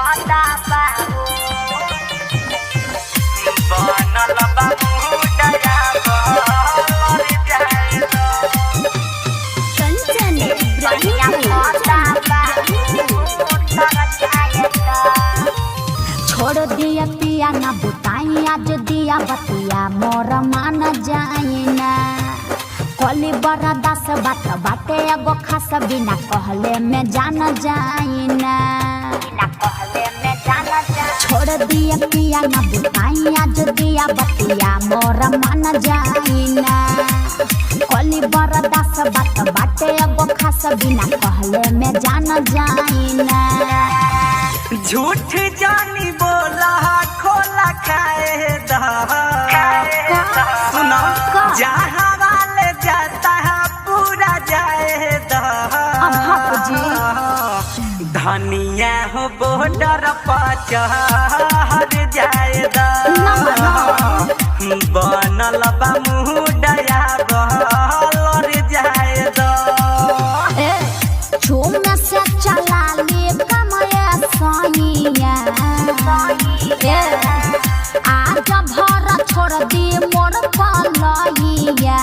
भदा बाबू बनल बाबू दया बहर जाए कंचन बढ़िया भदा बाबू तर जाए छोड़ दिया पिया ना बुताई आज दिया बतिया मोर मान जाए ना। कली बड़ा दास बात बाटे एगो खास बिना कहले में जान जाए ना। बिना कहले में जान जाए। छोड़ दिया पिया ना बुताई आज दिया बतिया मोर मान जाए ना। कली बड़ा दास बात बाटे एगो खास बिना कहले में जान जाए ना। झूठ जानी बोला खोला खाए दा। सुनो जहाँ वाले जाता है पूरा जाए दा। अब हक जी। धनिया हो बॉर्डर पचहर जाए दा। ना मानो। बनल बा मुँह डया बहलर जाए दा। ए चूम से चला ले कमया सोनिया। ए आज भर छोड़ दी मोर पलैया।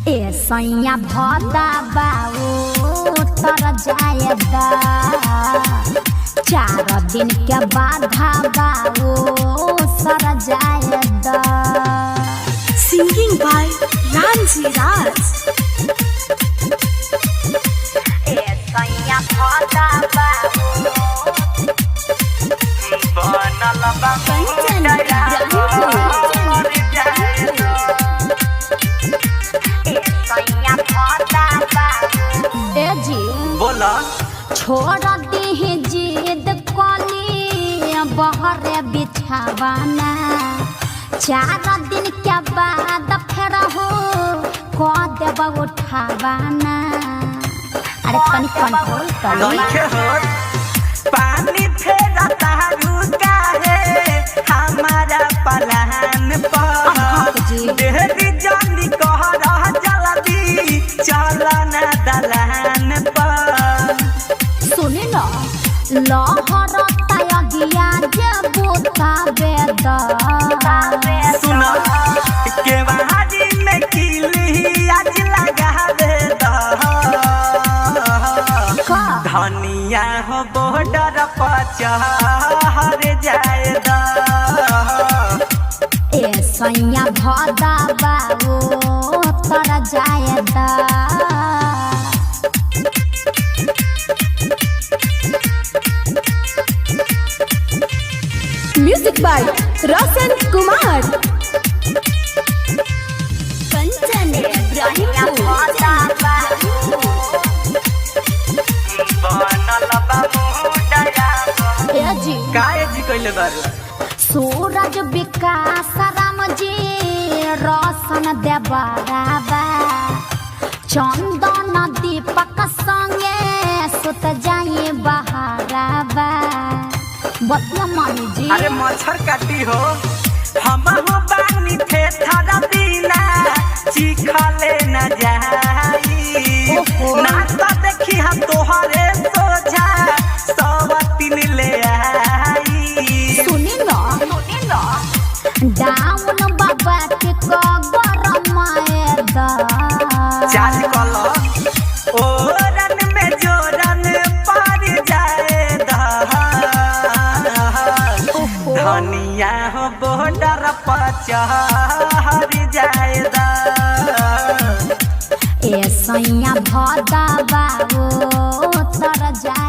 ए सैया भदा बाऊ तर जाए दा। 4 दिन के बाधा बाऊ सर जाए दा। Singing by Ramji Raj. ए सैया भदा बाबू बनल बा मुँह कंचन डया बहलर जाए दा। ए सैया भदा बाबू। ए जी बोला। छोड़ दी जिद कली बहरे बिछावाना। 4 दिन के बाद फेर हो क देब उठावाना। अरे तनी कंट्रोल कर। नइखे होत पानी फेरा तारू काहे हमारा पलान पर। जी। देहरी जानी कह रह जल्दी चल ना दलान पर। सुनी न लहर तयगिया जे बोता बेद। सुन केवारी में किली आज लगावे द। का धनिया हो बॉर्डर पचहर जाए द। ए सैया भदा बाबू तर जाए दा। Music by Roshan Kumar. Kanchan बढ़िया भदा बाबू बनल बा मुँह डया ए जी काहे जी कइले बारू। सूरज विकास राम जी रोशन देवराबा। चंदन दीपक संगे सुत जाए बहाराबा। बतिया मानी जी। अरे मच्छर काटी हो हमहु बानी थे थारा बिना चिखले न जाई। ओहो। ना तो देखी हम तोहरे सोझा सवा तीन ले आई। सुनी न डाउन बाबा के गरम दा। चार कल ओरन में जोरन पार जाए दा। ओहो। धनिया हो बॉर्डर पचहर जाए दा। ए सैया भदा बाबू तर जाए।